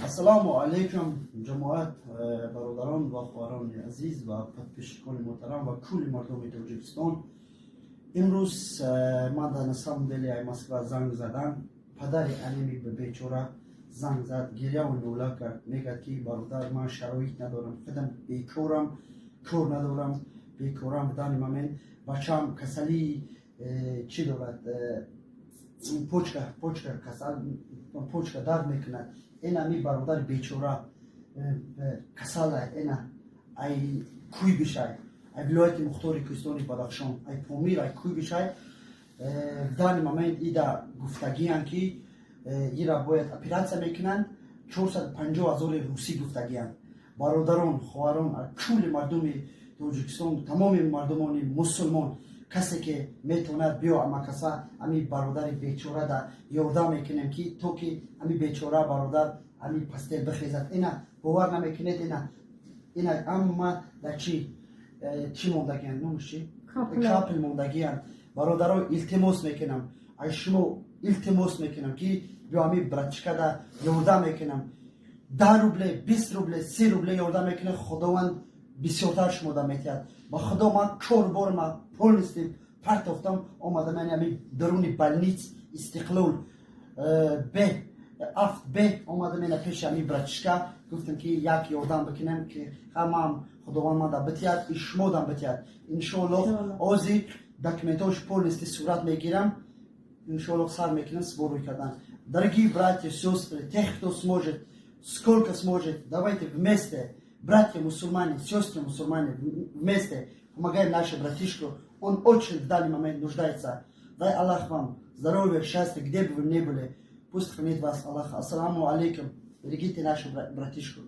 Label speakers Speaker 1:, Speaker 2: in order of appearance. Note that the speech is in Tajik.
Speaker 1: Ассалому алайкум, ҷамоат, бародарон ва хоҳарони азиз ва подписчикони муҳтарам ва кулли мардуми Тоҷикистон. Имрӯз ман дар на самом деле ай Москва занг задан. Падари анеми бечора занг зад, гиряву нола кард. Мегӯяд, ки бародар, ман шароит надорам, худам бекорам, кор надорам, бекорам. В данный момент бачаам касалии чӣ дорад, почка касал, почка дард мекунад. Ина ми бародари бечора касала. Ина ай Куйбишай, ай вилояти мухтори кӯҳистони Бадахшон, ай Помир, ай Куйбишай. В данный момент ида гуфтагиянд, ки ира бояд оператсия мекунанд, 450 ҳазори русӣ гуфтагиянд. Бародарон, хоҳарон, кулли мардуми Тоҷикистон, тамоми мардумони мусулмон, касе ки метавонад, биё, амакаса, ами бародари бечора да ёрдам мекунем, ки то ки ами бечора бародар ами постель бихезад. Ина бовар намекунед, ина амма дар чи чӣ мондагиянд, номаш чи, капель мондагиянд. Бародаро, илтимос мекунам, аз шумо илтимос мекунам, ки биё, ами братишкада ёрдам мекунам. 10 рубле, 20 рубле, 30 рубле ёрдам мекунем, Худованд бисёртар шумода метиҳад. Ба Худо, ман корборма полностью партофтам, омадам ами даруни больниц Истиқлол б афт б омадам ина пеши ами братишка. Гуфтам, ки як ёрдам бикунем, ки ҳамаам Худованд манда битиҳад и шумодам битиҳад, иншоаллоҳ. Ози документош полностью сурат мегирам, иншоаллоҳ, сар мекунам сбор кардан. Дорогие братья, сестры, тех, кто сможет, сколько сможет, давайте вместе, братья мусульмане, сестры мусульмане, вместе помогаем нашему братишку. Он очень в данный момент нуждается. Дай Аллах вам здоровья, счастья, где бы вы ни были. Пусть хранит вас Аллах. Ассаламу алейкум. Берегите нашу братишку.